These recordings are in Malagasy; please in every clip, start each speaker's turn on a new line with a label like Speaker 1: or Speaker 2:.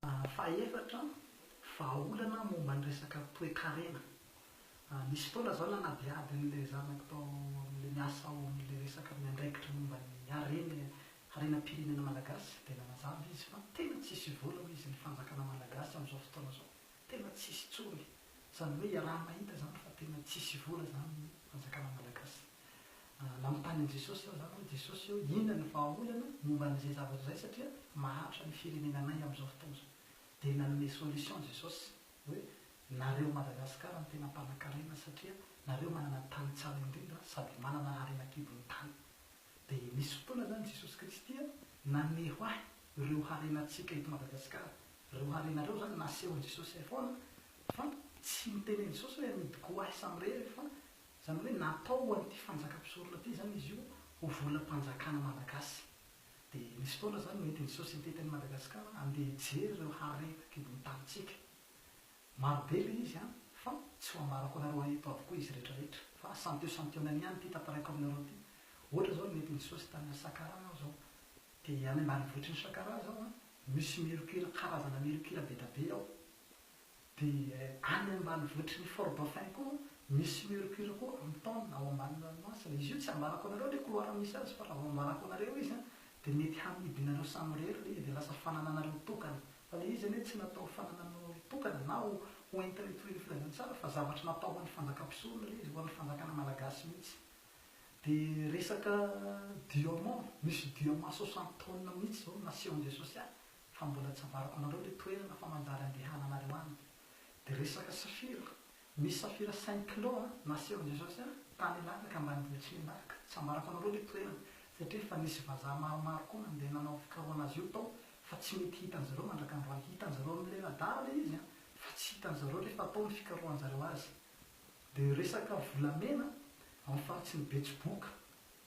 Speaker 1: Fahaefatra, vahaolana momba ny resaka toekarena. Nisy fotoana izao nanadihady an'ilay zanako tao amin'ilay miasa ao amin'ilay resaka miandraikitra momba ny harena, harenam-pirenena malagasy dia nanazava izy fa tena tsisy vola hoy izy ny fanjakana malagasy amin'izao fotoana izao. Tena tsisy intsony. Izany hoe iaraha-mahita izany fa tena tsisy vola izany ny fanjakana malagasy. Nanontany an'i Jesosy aho izany hoe, Jesosy ô, inona ny vahaolana momba an'izay zavatra izay satria mahantra ny firenenanay amin'izao fotoana izao. Dia nanome solution Jesosy hoe, nareo Madagascar no tena mpanankarena satria nareo manana tany tsara indrindra sady manana harena an-kibon'ny tany. Dia nisy fotoana izany Jesosy Kristy naneho ahy ireo harenantsika eto Madagasikara. Ireo harena ireo izany nasehon'i Jesosy ahy foana fa tsy nitenen'i Jesosy hoe amidiko ho ahy samirery fa izany hoe natao ho an'ity fanjakam-pisorona ity izany izy io ho volam-panjakana malagasy. Dia nisy fotoana izany nentin'i Jesosy nitety an'i Madagasikara handeha hijery ireo harena an-kibon'ny tanintsika. Maro be ilay izy an, fa tsy ho ambarako anareo eto avokoa izy rehetra rehetra, fa santionsantionany ihany ity tantaraiko aminareo ity. Ohatra izao nentin'i Jesosy tany Sakara aho izao, dia any ambanivohitry ny Sakara izao an, misy mercure, karazana mercure be da be ao. Dia any ambanivohitry ny Fort Dauphin koa misy mercure koa amin'ny tonne ao ambany ranomasina. Izy io tsy ambarako anareo ilay couloir misy azy fa raha vao ambarako anareo izy an, dia mety hamidinareo samirery ilay izy dia lasa fanananareo tokana. Fa ilay izy anie tsy natao ho fananan'olon-tokana na ho ho entina hitoriana filazantsara fa zavatra natao ho an'ny fanjakam-pisorona ilay izy, ho an'ny fanjakana malagasy mihitsy. Dia resaka diamant, misy diamant soixante tonnes mihitsy izao nasehon'i Jesosy ahy fa mbola tsy ambarako anareo ilay toerana fa manjary andehananareo any. Dia resaka safira, Misy safira cinq kilos an, nasehon'i Jesosy ahy, tany Ilafaka, ambanivohitr'i Ilafaka. Tsy ambarako anareo ilay toerana, satria efa nisy vazaha maromaro koa nandeha nanao fikarohana azy io tao, fa tsy mety hitan-dry zareo mandraka androany. Hitan-dry zareo amin'ilay radar ilay izy an, fa tsy hitan-dry zareo rehefa atao ny fikarohan-dry zareo azy. Dia resaka volamena, amin'ny faritry ny Betsiboka,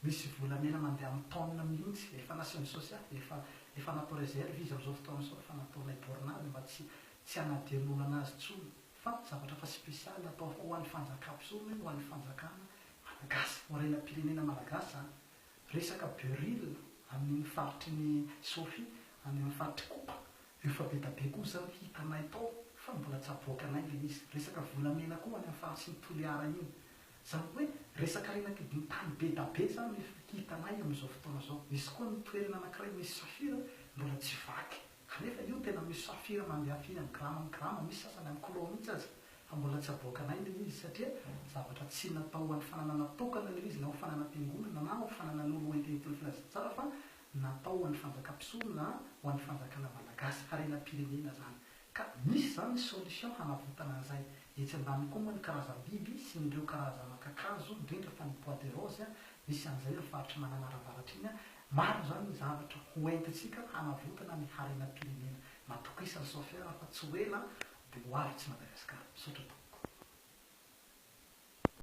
Speaker 1: Misy volamena mandeha amin'ny tonne mihitsy, efa nasian'ny sosialy, efa efa natao reserve izy amin'izao fotoana izao, efa nataonay bornage mba tsy tsy hanadinoana azy intsony, fa zavatra efa spécial atao ho an'ny fanjakam-pisorona io, ho an'ny fanjakana malagasy, ho harenam-pirenena malagasy izany. Resaka beryl amin'iny faritry ny Sofia, any amin'ny faritr'Ikopa, efa be da be koa izany hitanay tao fa mbola tsy avoakanay ilay izy. Resaka volamena koa any amin'ny faritry ny Toliara iny. Izany hoe resaka harena an-kibon'ny tany be da be izany no efa hitanay amin'izao fotoana izao. Misy koa ny toerana anankiray misy safira mbola tsy vaky. Kanefa io tena misy safira mandeha firy amin'ny grama amin'ny grama, misy sasany amin'ny kilao mihitsy aza. Fa mbola tsy avoakanay ilay izy satria zavatra tsy natao ho an'ny fananana tokana ilay izy na ho fananam-piangonana na ho fananan'olo hoenti-mitory filazantsara fa natao ho an'ny fanjakam-pisorona, ho an'ny fanjakana malagasy, harenam-pirenena izany. Ka misy izany ny solution hanavotana an'izay. Etsy andaniny koa moa ny karazam-biby sy ny ireo karazana kakazo, indrindra fa ny bois de rose, misy an'izay amin'ny faritry Mananara Avaratra iny. Maro izany ny zavatra ho entintsika hanavotana ny harenam-pirenena. Matokisa ny Sofia fa tsy ho ela dia ho avy tsy Madagasikara. Misaotra tompoko.